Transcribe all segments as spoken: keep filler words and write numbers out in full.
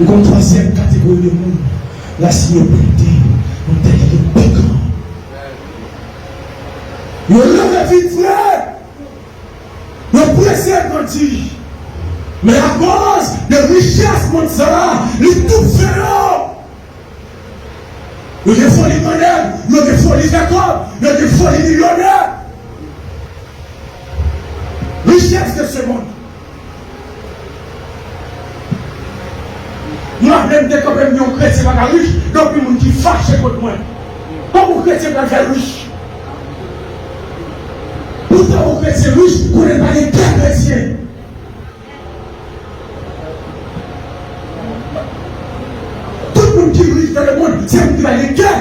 Gen yon twazyèm kategori de moun, racine yo plante nan tè ki gen pikan. Yo leve vit vre, yo prese grandi. Men akoz de richès mond sa a, li toufe yo. Yo gen foli grandèv, yo gen foli fè kòb, yo gen foli milyonè. Richesse de ce monde. Mwen menm te kanpe m yon kretyen pa ka rich, donk yon moun ki fache kont mwen. Kòman yon kretyen pral fè rich? Poutan yon kretyen rich, konnen pa gen kè kretyen. Tout moun ki rich dans le monde, se moun ki pa gen kè.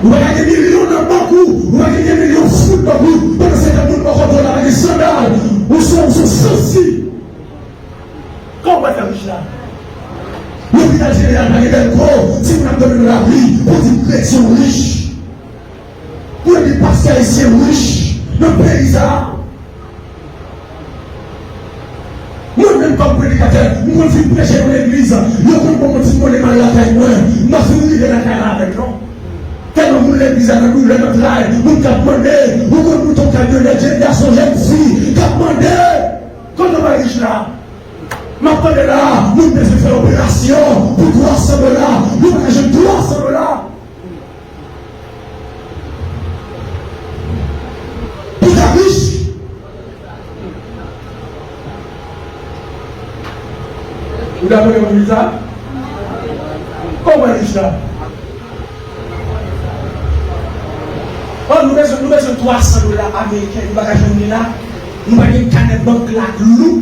Ou pa ka gen milyon nan bank ou, ou pa ka gen milyon fout bank ou, pandan se tan moun bò kote w la pa gen sandal, ou se yon sansi. Kòman w pral fè rich la? Lopital jeneral pa gen bèlko, timoun ap dòmi nan lari, pou di kretyen rich. Pou yo di pastè ayisyen rich nan peyi sa a. Mwen menm kòm predikatè, m konn fin preche nan legliz, yo konn ban m yon ti monnen m al lakay mwen. M ap fin rive lakay la avè m non. Tèlman moun legliz la nan doulè, nan tray, moun k ap mande, ou konn mouton kamyonèt, jèn gason, jèn fi k ap mande, kote w bay rich la? M ap tande la, moun bezwen fè operasyon pou twa san dola, yo pa ka jwenn twa san dola. Pou ta rich. Ou dakò avè mwen sa? Kòman rich la? Oh, nou bezwen, nou bezwen twa san dola ameriken, nou pa ka jwenn li la. Nou pa gen kanè bank la lou.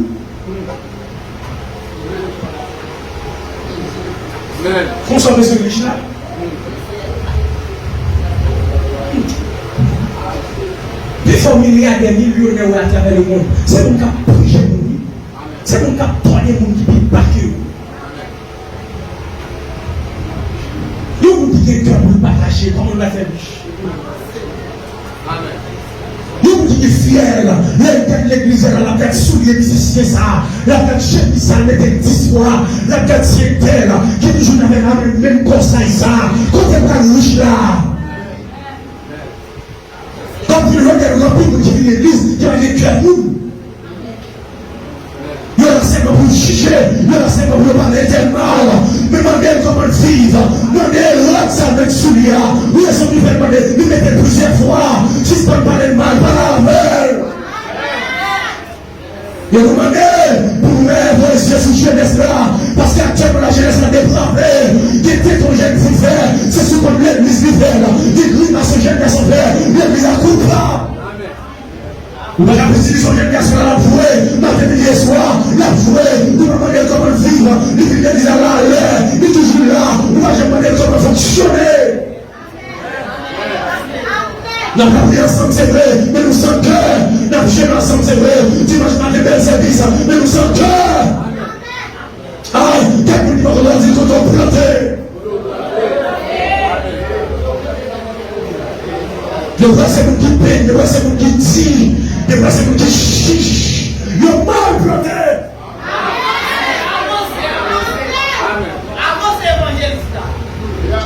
Konsa w bezwen rich la. Pifò milyadè, milyonè ou wè atravè lemonn, se moun k ap prije moun wi. Se moun k ap tòde moun ki pi ba ke yo. Yon moun ki gen kè pou l pataje, kòman l va fè rich? Yon moun ki gen fyèl, lè l gad legliz la, l ap gad soulye mizisyen sa, l ap gad chemiz sa, l mete l dis fwa, l ap gad si entèl ki toujou nan menm, menm kòsay sa, kote pral rich la? Donk, vin jodi a, nou gen anpil moun ki vin legliz, ki pa gen kè moun. Yo la sèlman pou yo jije, yo la sèlman pou yo pale entèl mal. Men mande l kòman l viv, mande l rad sa l met sou li a. Rezon ki fè l mande, li mete l plizyè fwa. Sispann pale l mal, pale avè l. Yo nou mande pou nou leve zye sou jenès la, paske aktyèlman lajenès la deprave. Gen teton jèn fi fè, se sou kont legliz li fè l. Gen grimas yon jèn gason fè, legliz la koupab. Ou pa ka itilize yon jèn gason la, l ap jwe, maten, midi e swa, l ap jwe, ou pa mande l kòman l viv, li vin legliz la lalè, li toujou la, ou pa janm mande l kòman l fonksyone. N ap lapriyè ansanm, se vre, men nou san kè. N ap jene ansanm, se vre, dimanch maten, bèl sèvis, men nou san kè. Ay, kèk moun ki poko grandi kote w plante. Yo wè se moun ki pèn, yo wè se moun ki di, yo wè se moun ki chich. Yo mal plante.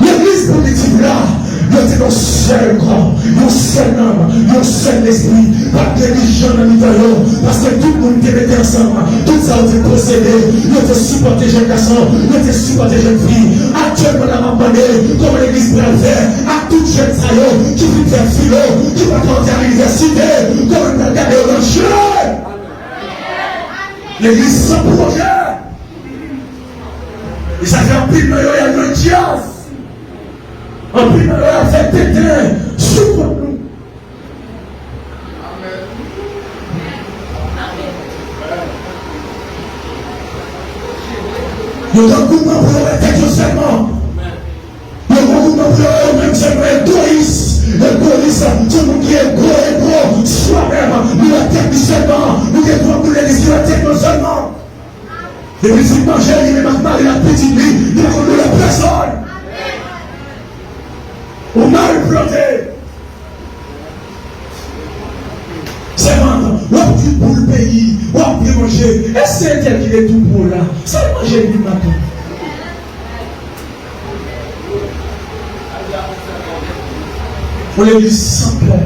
Legliz primitiv la, yo te yon sèl kò, yon sèl nanm, yon sèl lespri. Pa t gen divijon nan mitan yo, paske tout moun te mete ansanm. Tout sa yo te posede, yo te sipòte jèn gason, yo te sipòte jèn fi. Aktyèlman la, m ap mande kòman legliz pral fè ak tout jèn sa yo ki fin fè filo, ki pa ka antre a linivèsite, kòman n pral gade yo nan je. Legliz san pwojè. E sa fè anpil nan yo y al nan djaz. Anpil nan yo y al fè tenten sou kont nou. Yo gen goumen pou yo wè tèt yo sèlman. Yo gen goumen pou yo wè yo menm sèlman, egoyis. Egoyis, se moun ki ego, ego, swa menm, li wè tèt li sèlman. Nou gen twòp moun legliz ki wè tèt yo sèlman. Depi fin manje, li menm ak mari l ak pitit li, li pa konn doulè pèsonn. Ou mal plante. Sèman, w ap di boul peyi, w ap di bon Bondye. E se entèl ki gen tou gwo la. Sa l manje depi maten? Yon legliz san kè.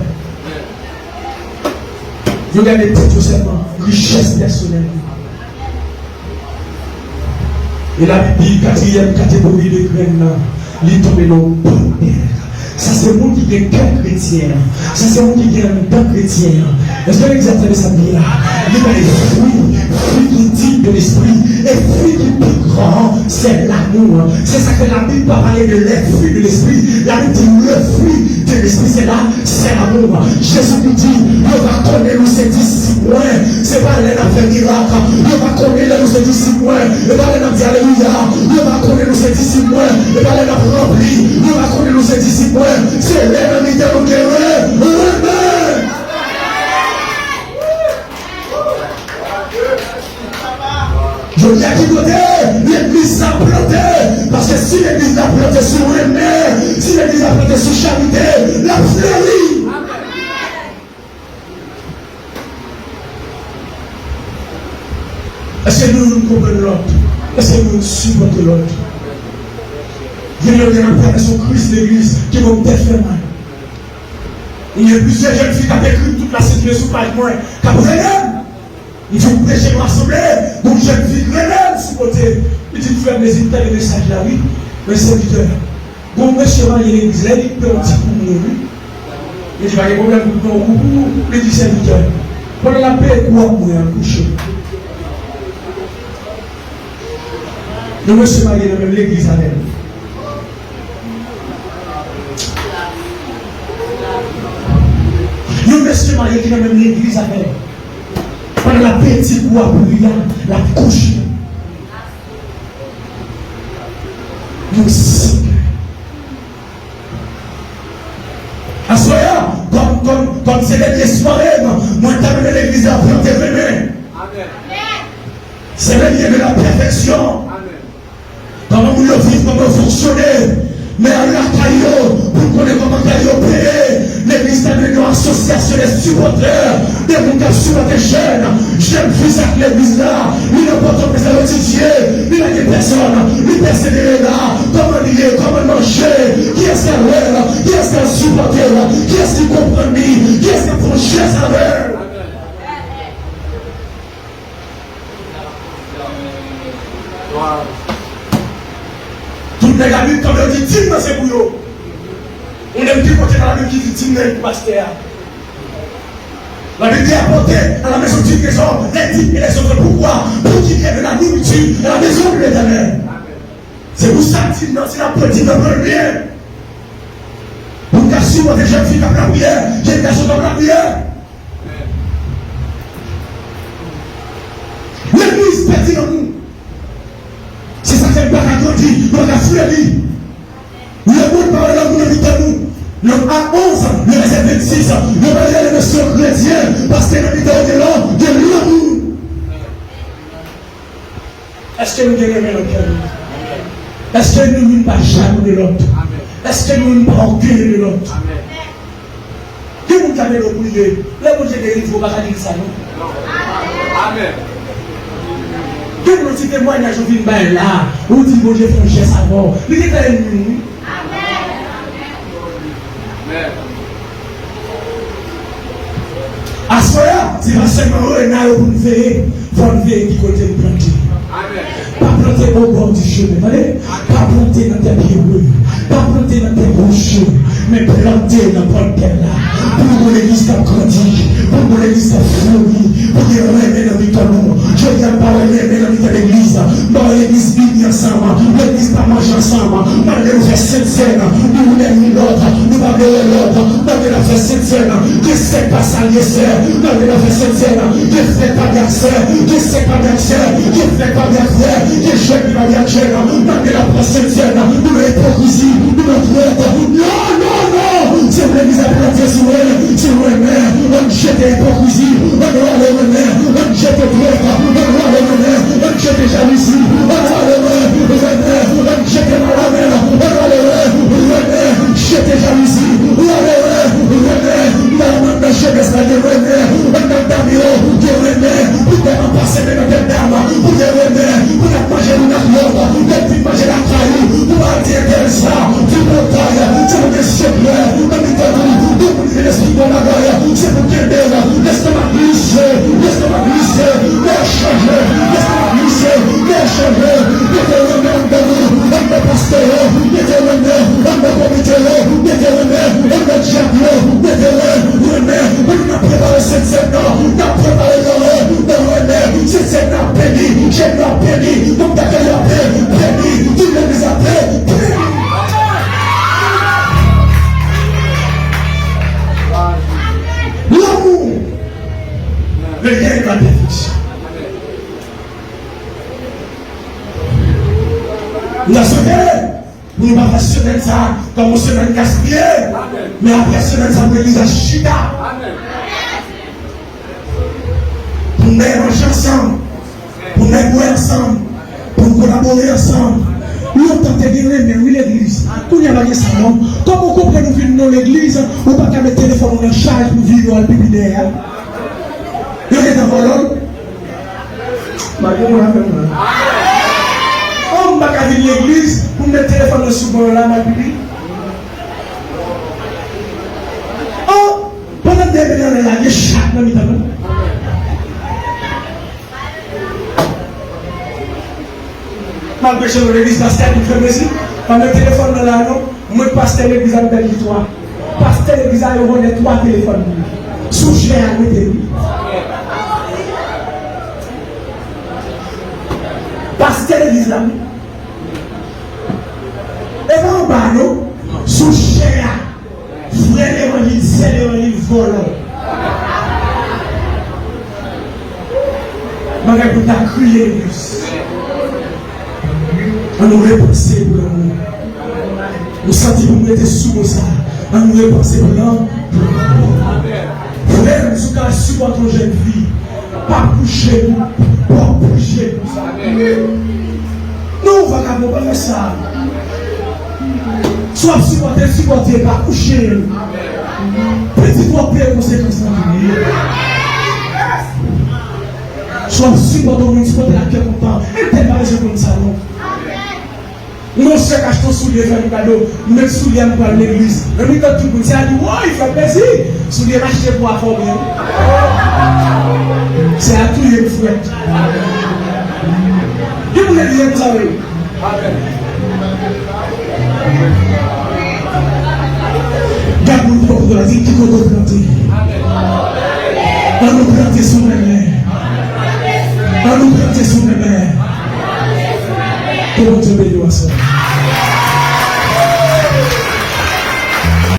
Yo gade tèt yo sèlman, richès pèsonèl. E Labib di, katriyèm kategori de grenn nan, li tonbe nan bon tè. Sa se moun ki gen kè kretyen an. Sa se moun ki gen anndan kretyen an. Èske legliz ap tande sa m di la? Li bay fwi, fwi ki diy de lespri. E fwi ki pi gran an, se lamou an. Se sa ke Labib pa pale de les fruits de l'esprit. Labib di le fruit de l'esprit, se la Se lanmou. Jezi ki di, yo va konnen nou se disip mwen. Se pa lè n ap fè mirak. Yo va konnen lè nou se disip mwen. E pa lè n ap di alelouya. Yo va konnen nou se disip mwen. E pa lè n ap ranpli. Yo va konnen nou se disip mwen. Se lè nan mitan nou gen renmen. Jodi a ki kote legliz la plante? Paske si legliz la plante sou renmen, si legliz la plante sou charite, l ap fleri. Èske nou youn konprann lòt? Èske nou youn sipòte lòt? Gen lè gen ap travèse yon kriz legliz ki ban m tèt fè mal. Gen plizyè jèn fi k ap ekri m tout la sitire sou paj mwen, k ap rele m. M fin preche nan asanble, gon jèn fi rele m sou kote. Li di m, "Frè Blaze, m tande mesaj la, wi. Men sèvitè, gon mesye marye legliz la, li pè yon ti kou mwen, wi." Li di, "Pa gen pwoblèm, m pran yon kou pou ou." Li di, "Sèvitè, pandan l ap peye kou a pou mwen, al kouche." Yon mesye marye nan menm legliz avè m. Yon mesye marye ki nan menm legliz avè m. Pandan l ap peye ti kou a pou li a, l ap kouche. Yon sèvitè. Aswè a, kòm, kòm, kòm se dènye sware m, mwen ta renmen legliz la plante renmen. Amèn. Se le lieu de la perfection. Amèn. Kòman moun yo viv, kòman yo fonksyone. Men al lakay yo, pou n konnen kòman kay yo peye. Legliz ta dwe gen yon asosyasyon de sipòtè, de moun k ap sipòte jèn, jèn fi sa k legliz la. Li nan Pòtoprens, l al etidye, li pa gen pèsòn, li pèsevere la. Kòman li ye, kòman l manje, kiyès k al wè l, kiyès k al sipòte l, kiyès ki konprann li, kiyès k ap fè yon jès avè l. Tout nèg Labib tann yo di dim nan se pou yo. Ou menm ki pote nan Labib ki di dim nan e pou pastè a. Labib di apportez à la maison du trésor les dîmes et les offrandes. Pourquoi? Pour qu'il y ait de la nourriture à la maison de l'Éternel. Se pou sa dim nan, si n ap pran dim nan, pran l byen. Pou n ka sipòte jèn fi k ap lapriyè, jèn gason k ap lapriyè. Legliz pèdi lanmou. Se sa k fè n pa ka grandi, nou pa ka fleri. Lemonn pa wè lanmou nan mitan nou. Nan Amos, nan vèsè vennsis, yo pa rele mesye yo kretyen, paske nan mitan yo gen lan-, gen lanmou. Èske nou gen renmen nan kè nou? Èske nou youn pa jalou de lòt? Èske nou youn pa ògeye de lòt? Gen moun k ap ede w priye. Lè Bondye delivre w, ou pa ka di l sa non. Amèn. Gen moun, ti temwayaj ou vin bay la, ou di Bondye fè yon jès avè w. Li gentan enmi w, wi. Amèn. Aswè a, se pa sèlman rena yo pou n veye, fò n veye ki kote n plante. Amèn. Pa plante obò di chemen, tande? Pa plante nan tè pye wouy, pa plante nan tè woche, men plante nan pòl tè la. Pou yon legliz k ap grandi, pou yon legliz k ap fleri, pou gen renmen nan mitan nou. Jodi a, m pa wè renmen nan mitan legliz. M pa wè legliz ini ansanm, legliz pa manje ansanm. Malgre nou fè sentsèn, ni youn ni lòt, nou pa vle wè lòt. Malgre n ap fè sentsèn, gen sèk pa salye sè. Malgre n ap fè sentsèn, gen frè pa gen sè. Gen sèk pa gen sè. Gen frè pa gen frè. Gen jèn ki pa gen jèn. Malgre n ap pran sentsèn, nou nan ipokrizi, nou nan trèt. Non, non, non! Se pou legliz la plante sou mwen, sou mwen menm. Ann jete ipokrizi, ann rale renmen, ann jete trèt, ann rale renmen, ann jete jalouzi, ann rale renmen, ann jete malamèl, ann rale renmen, jete jalouzi, rale renmen. Nan, nan, nan jenès la gen renmen, anndan dam yo gen renmen, pou tèlman pase men nan Lè w vin manje lakay ou, ou pa di entèl sa, vin pran kay, se pou gen sekrè nan mitan nou, gen moun ki gen lespri bon bagay, se pou kenbe l, lestomak glise, lestomak glise, lè w chanje, lestomak glise, lè w chanje, mete renmen anndan nou, anndan pastè yo, mete renmen anndan komite yo, mete renmen anndan dyak yo, mete renmen, pou nou n ap prepare Sent Sèn nan, n ap prepare nan, nan renmen, Sent Sèn nan ap beni, jèn yo ap beni, nonm dakèy yo ap beni, tout legliz ap beni. L'amour, le lien de la perfection. N a swete pou nou pa fè semèn sa a kòm yon semèn gaspiye, men apre semèn sa a pou legliz la chita. Pou n manje ansanm, pou n bwè ansanm, pou n kolabore ansanm. Lontan te gen renmen, wi, legliz. Kounye a pa gen sa, non. Kòman w konprann ou vin nan legliz, ou pa ka met telefòn ou nan chaj pou vire w al pipi dèyè a? Yo gentan vòlò l? Pa gen moun avè m la. Oh, m pa ka vin legliz pou m met telefòn nan sou ban la, m al pipi. Oh, pandan m te nan la, gen chat nan mitan nou. M al preche nan legliz, pastè a di m fè plezi. Pa met telefòn nan la non. Mwen pastè legliz la m pèdi twa. Pastè legliz la yo vòlè twa telefòn pou li. Sou chè a l mete wi. Pastè legliz la wi. E pa anba non. Sou chè a. Frè levanjil, sè levanjil, vòlò. Bagay pou ta kriye legliz. Ann nou repanse plan nou. Nou santi pou nou rete sou mo sa. Ann nou repanse plan. Frè m, si w ka sipòte yon jèn fi, pa kouche pou, pa kouche pou sa. Non, vagabon, pa fè sa. Si w ap sipòte, sipòte, pa kouche. Pitit w ap peye konsekans nan vi li. Si w ap sipòte yon moun, sipòte l ak kè kontan. Entèl pa bezwen konn sa, non. Yon sè k achte yon soulye, fè m kado, m met soulye a, m pral legliz. Nan mitan tout moun, sè a di, woy, fè m plezi. Soulye m achte pou afòme. Sè a touye m frèt. Gen moun legliz la, nou sa vle. Gad moun ki bò kote w la, di, ki kote w plante? Ann nou plante sou renmen. Ann nou plante sou renmen. Ke Bondye beni w aswè.